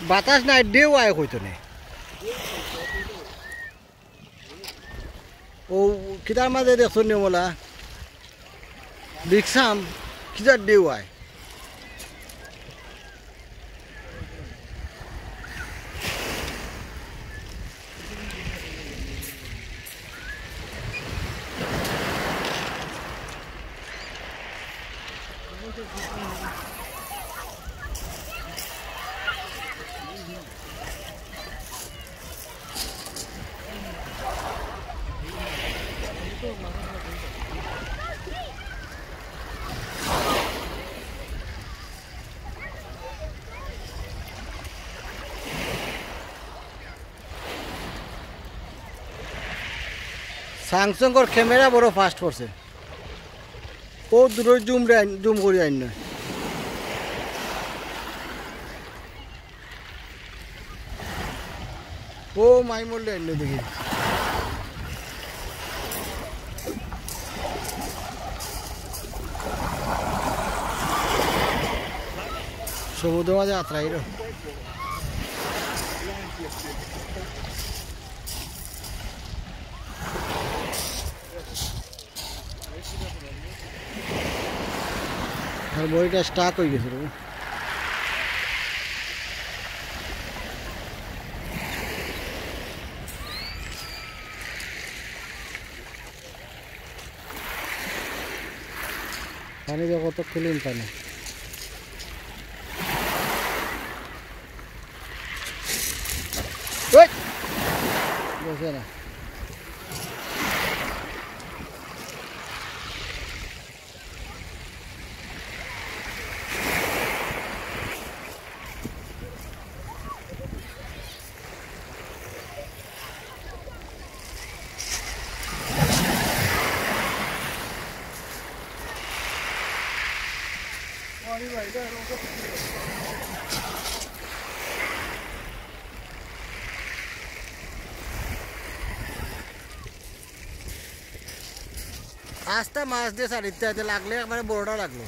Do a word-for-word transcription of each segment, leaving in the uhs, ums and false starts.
বাতাস নাই, ঢেউ আয় কইতো নে। ও কিতার মাঝে দেখছো নিয়মলা? দেখছাম, কিতার ঢেউ আয়। স্যামসাংর ক্যামেরা বড় fast করছে। ও দূরে জুম রে আইন-, জুম করি আইন না। ও মাই মরলে আইন দেখি। সমুদ্র মাঝে আত্রাইল। আর বইটা স্টাক হয়ে গেছে রে। পানি দেখো কত ক্লিন পানি। ওই! বসে না। আস্তা মাছ দিয়া ছাড়িতে আইতে লাগলে একবারে বড়টা লাগলো।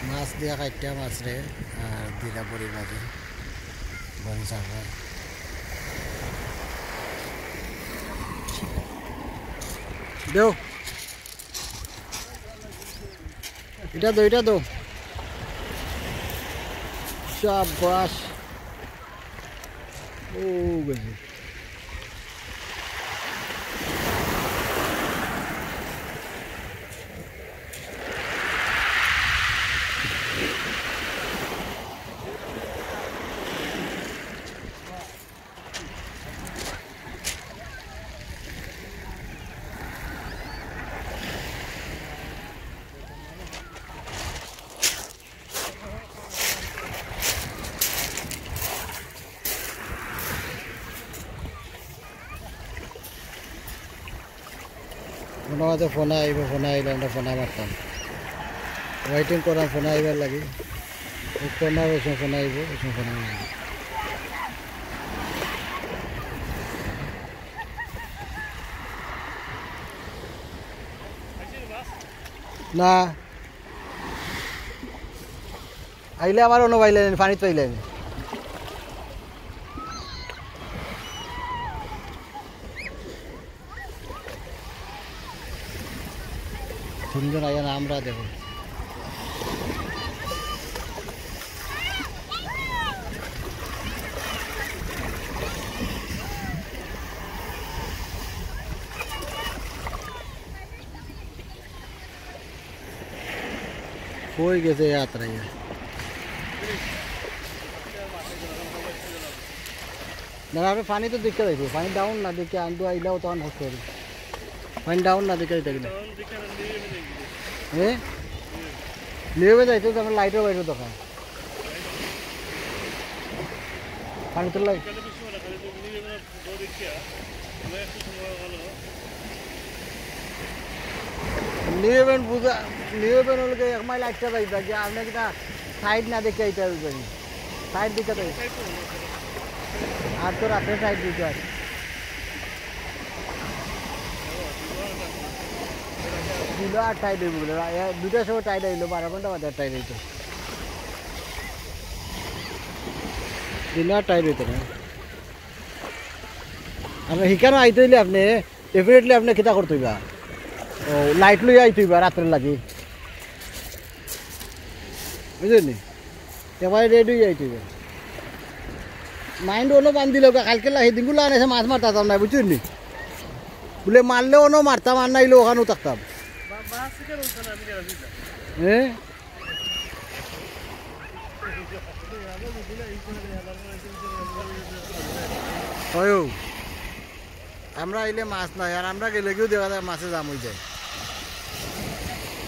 মাছ দিয়া কাইট্টা মাছ রে, আর দিলা বড়ি মাঝে, বড়ি চাপা। দেও। এটা দো, এটা দো। সাবাস। ও গেছে। মনে হয় যে ফোন আইব, ফোন আইলে আমরা ফোন মারতাম। ওয়েটিং করাম ফোন আইবার লাগি। ও ফোন আইব, ওই সময় ফোন আইব, ওই সময় ফোন আইব। না। আইলে আমার অন্য পাইলে নি, পানিত পাইলে নি। তিনজন আইয়া না আমরা দেখো। কই গেছে এই আত্রাইয়া? না, না, আপনি পানি তো দেখে যাইবো, পানি ডাউন না দেখে আন্দু আইলাও তখন হচ্ছে। পানি ডাউন না দেখে যাইতে গেলে। হ্যাঁ? নিয়মে যাইতে তো আমার লাইটও বাইরে দরকার। পানি তো লাইট। নিউ হেভেন বুঝা, নিউ হেভেন হলে এক মাইল আটটা যাইবা গিয়া, আপনি কিতা সাইড না দেখে আইতা হইবেন, সাইড দেখে তো। আর তো রাত্রে সাইড দিতে হয়। দিল আর টাইট হইব বলে, রা-, এ, দুটার সময় টাইট হইলো, বারো ঘন্টা বাদে টাইট হইতো। দিন আর টাইট হইতো না। আর হিকানো আইতে হইলে আপনি, ডেফিনেটলি আপনি কিতা করতে হইবা? ও, লাইট লইয়া আইতে হইবা রাত্রের লাগি, বুঝলেন নি? এবারে রেডি হইয়া আইতে হইবা। মাইন্ড অনো বান্ধিল, কালকে লা-, সেদিনগুলো আনেছে মাছ মারতাম না, বুঝছেন নি? বলে মারলে অনো মারতাম, আর নাইলে ওখানেও থাকতাম। হ্যাঁ? অয়ো, আমরা আইলে মাছ নাই, আর আমরা গেলে গিয়েও দেখা যায় মাছে জাম হয়ে যায়।